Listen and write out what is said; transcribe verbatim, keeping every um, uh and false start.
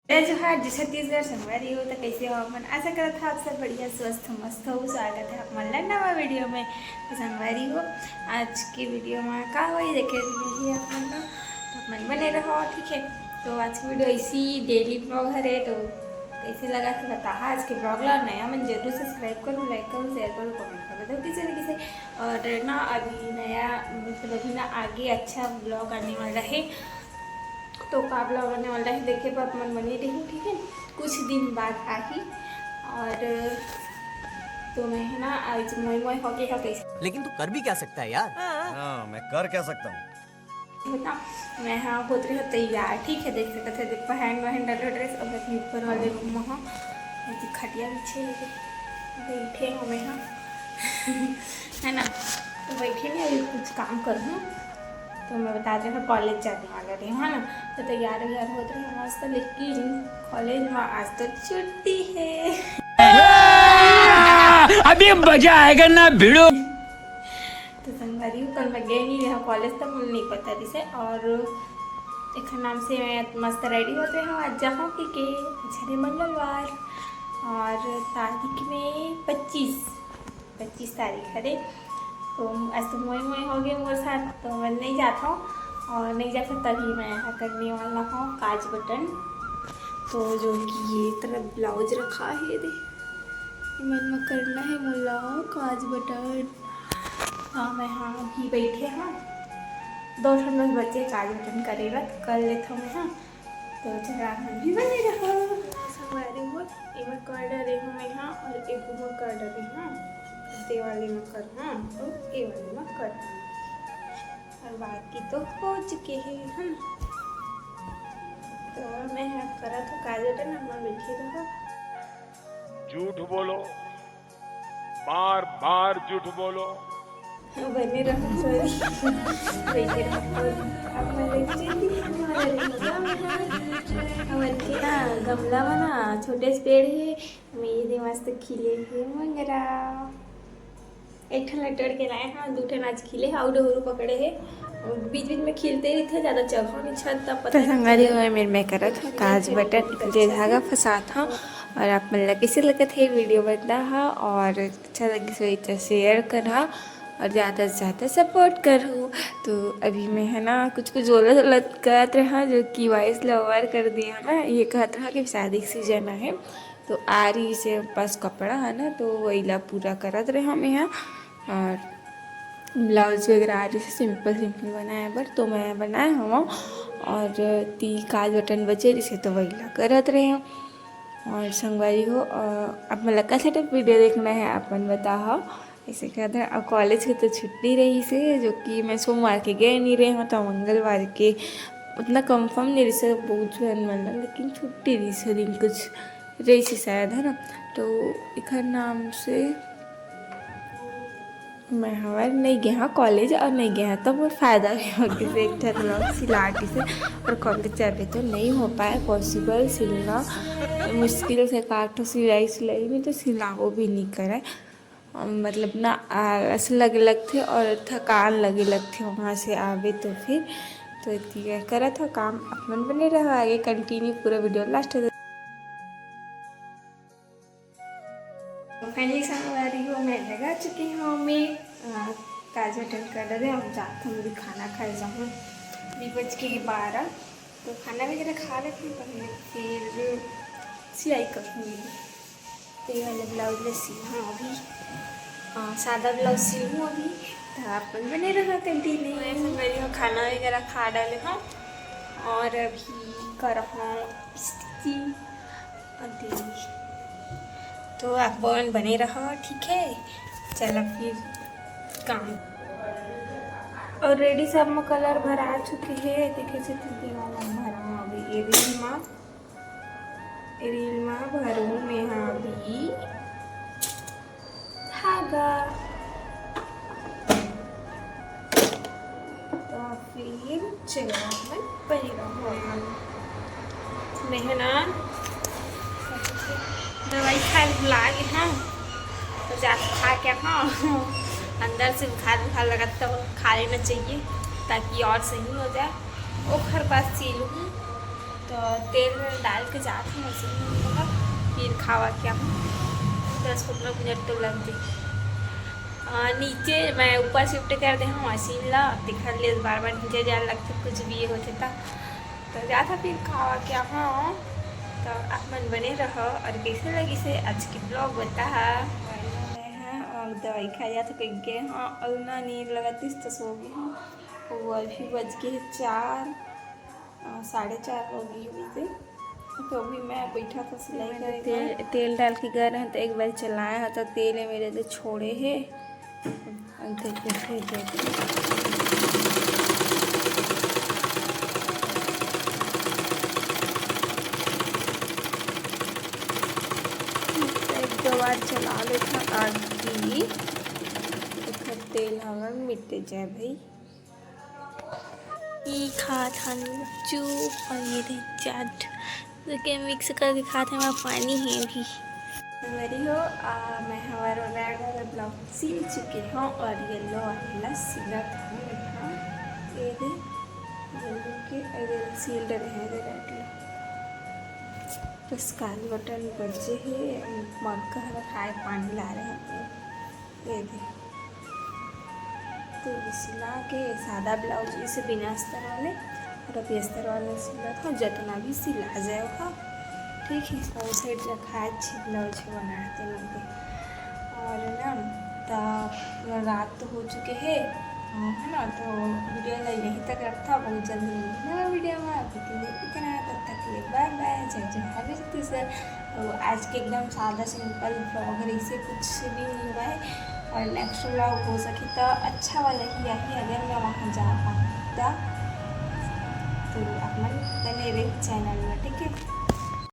जय जोहार, जय छत्तीसगढ़। संगवारी हो तो कैसे हो आप मन? आशा करत हा आप सब बढ़िया, स्वस्थ, मस्त हो। स्वागत है आप मन ला नवा वीडियो में। तो संगवारी हो, आज के वीडियो में का होई देखे रही आप मन ला, तो आप मन बने रहो, ठीक है। तो आज की वीडियो इसी डेली ब्लॉग हरे, तो कैसे लगा तो बताहा आज के ब्लॉग ला। नया मन जरूर सब्सक्राइब करो, लाइक करो, शेयर करो, कमेंट करो, बताओ किसे न किसे। और ना अभी नया मतलब अभी ना आगे अच्छा ब्लॉग आने वाला है, तो का ब्लॉग आने वाला है देखे पर आप मन बने रहो, ठीक है। कुछ दिन बाद आही। और तो मैं है ना आज मोय मोय होके हो कैसे लेकिन तू कर भी क्या सकता है यार? हाँ, मैं कर क्या सकता हूँ? बता, मैं हाँ होत रहे तैयार, ठीक है। देख सकत है, देख पहन वहन डालो ड्रेस। अब अपने ऊपर वाले रूम में हाँ ऐसी खटिया बिछे है, बैठे हो मैं हाँ है ना। तो बैठे नहीं, अभी कुछ काम करूँ। तो मैं बता रही हूँ कॉलेज जाने वाला रही हूँ, है ना। तो तैयार वैयार होत रहे मस्त, लेकिन कॉलेज में आज तो छुट्टी है। अभी मजा आएगा ना भिड़ो। तो संगवारी हो, कल मैं गई नहीं रहा कॉलेज, तो मुझे नहीं पता जैसे। और एक नाम से मैं मस्त रेडी होत रहे हूँ, आज जाऊँ कि के आज हरे मंगलवार और तारीख में पच्चीस, पच्चीस तारीख हरे। तो आज तो मोए मोए हो गए मोर साथ, तो मैं नहीं जाता हूँ। और नहीं जाता तभी मैं यहाँ करने वाला हूँ काज बटन। तो जो कि ये तरफ ब्लाउज रखा है दे, ये मन में करना है मोला काज बटन। हाँ, मैं हाँ अभी बैठे हाँ, दो ठन बस बचे काज बटन करे बर, कर लेता हूँ मैं हाँ। तो चला आप मन भी बने रहो। संगवारी हो, एमा कर डरे हूँ मैं हाँ, और एगो में कर डरे हाँ, दे वाले में कर हाँ, और ए वाले में कर हाँ, और बाकी तो हो चुके हैं हम। तो मैं हाँ करत हूँ काज बटन, आप मन बैठे रहो। झूठ बोलो, बार बार झूठ बोलो। बने रहो, सॉरी। बैठे रहो। और आप मन देख सकते हैं, हमारे गमला में है। हमन के ना गमला में ना छोटे से पेड़ है, में ये दे मस्त खिले हे मोंगरा। एक ठन ला टोड़ के लाए हाँ, दू ठन आज खिले हे, अउ डोहरू पकड़े हे। बीच बीच में खिलते ही थे, ज्यादा चढ़ो नहीं छत, तब पता तो नहीं संगवारी चले। हो, मेर मैं करत हूँ काज बटन, एक ले धागा फंसात हूँ। और आप मन ला कैसे लगत है वीडियो बता हा, और अच्छा लगे तो इतना शेयर करा और ज़्यादा से ज़्यादा सपोर्ट करो। तो अभी मैं है ना कुछ कुछ बोलत बोलत करत रहा, जो कि वॉइस ला ओवर कर दिया ना, ये कहत रहा कि शादी के सीजन है, तो आ रही से बस कपड़ा है ना, तो वही ला पूरा करत रहा मैं यहाँ। और ब्लाउज वगैरह आ रही से सिंपल सिंपल बनाए बर, तो मैं बनाए हूँ। और ती काज बटन बचे रही से, तो वही ला करत रहे हूँ। और संगवारी हो, अ, आप मन ला का सेटअप वीडियो देखना है, आप मन बताओ। ऐसे कहत हन, अउ कॉलेज के तो छुट्टी रहिस हे, जो कि मैं सोमवार के गए नहीं रहे हूँ, तो मंगलवार के उतना कंफर्म नहीं रहिस हे, बहुत झन मन ला, लेकिन छुट्टी रहिस हे, दिन कुछ रहिस हे शायद, है ना। तो एखर नाम से मैं हवर नहीं गया हाँ कॉलेज, और नहीं गया हाँ तो मोर फायदा भी हो गया, एक ठन ब्लाउज सिला के से, और कॉलेज जाबे तो नहीं हो पाए पॉसिबल सिलना, मुश्किल से काटो सिलाई सिलाई में तो सिलाबो भी नहीं करे। अम, मतलब ना आलस लगे लगथे और थकान लगे लगथे वहाँ से आवे तो फिर। तो इतनी करत हो काम, आप मन बने रहो आगे कंटिन्यू पूरा वीडियो लास्ट तक। तो फाइनली संगवारी हो, मैं लगा चुकी हूँ मैं, अ, काज बटन कर डरे। अब जात हूँ, अभी खाना खाए जाऊँ, अभी बज के बारह। तो खाना वगैरह खा लेते हैं, पहले फिर सिलाई करूँगी। तो ये वाला ब्लाउज ले सीना अभी, हाँ, सादा ब्लाउज सीऊँ अभी। तो आप मन बने रहो कंटिन्यू। मैं संगवारी हो, खाना वगैरह खा डाले हूँ और अभी करहूँ स्टिचिंग। अभी तो आप मन बने रहो, ठीक है। चलो फिर काम। Already सब में कलर भरा चुके हे, देखे से तो दीवाना भरा अभी ये रील मा, ये रील मा भरू में हाँ अभी धागा। तो फिर चलो, मैं पहले रहो। मैं है ना दवाई खाए भुला गे हाँ, तो जाके खा के हाँ, अंदर से बुखार बुखार लगा तो खा लेना चाहिए, ताकि और सही हो जाए। ओखर बाद सी लूँ। तो तेल डाल के जात हूँ मशीन में, फिर खावा क्या हूँ, दस पंद्रह मिनट तो लग जाए। नीचे मैं ऊपर शिफ्ट कर दे हूँ मशीन ला, दिखा ले बार बार नीचे जाए लगता कुछ भी होते था। तो जाता फिर खावा क्या हूँ, तो आप मन बने रहो। और कैसे लगी से आज की ब्लॉग बता। और दवाई खा जाता कह गए हाँ, और ना नींद लगातीस तो सो गई हूँ। वो अभी बज गए चार, साढ़े चार हो गई हुई थे। तो अभी मैं बैठा था सिलाई करे। तेल, तेल डाल के गए रहे तो एक बार चलाए हैं तो तेल है मेरे तो छोड़े है। एक दो बार चला लेता ताकि तेल हमर मिट जाए भाई। ये खात हन चुप और ये दे चाट के मिक्स करके खात हन। पानी है अभी। संगवारी हो, मैं हमारा रेड वाला ब्लाउज सिल चुके हूँ और येलो वाला सिलत हूँ। ये दे येलो के सिल डरे हैं रेड। बस काली बटन बजे है, मग का हरा खाए पानी ला रहे हैं। ये दे तो सिला के सादा ब्लाउज इसे बिना अस्तर वाले और अभी अस्तर वाले सिला था, जितना भी सिला जाए था। ठीक है, और साइड रखा अच्छे ब्लाउज बनाते लगे। और ना तो रात तो हो चुके है है ना, तो वीडियो ला यहीं तक रखता, बहुत जल्दी मिलते नवा वीडियो में। अभी के लिए इतना, तब तक के लिए बाय बाय, जय जोहार, जय छत्तीसगढ़। तो आज के एकदम सादा सिंपल ब्लॉग रही से कुछ भी नहीं हुआ है। और नेक्स्ट ब्लॉग हो सके तो अच्छा वाला ही आही, अगर मैं वहाँ जा पाऊँ तो। तो आप मन बने रहे चैनल में, ठीक है।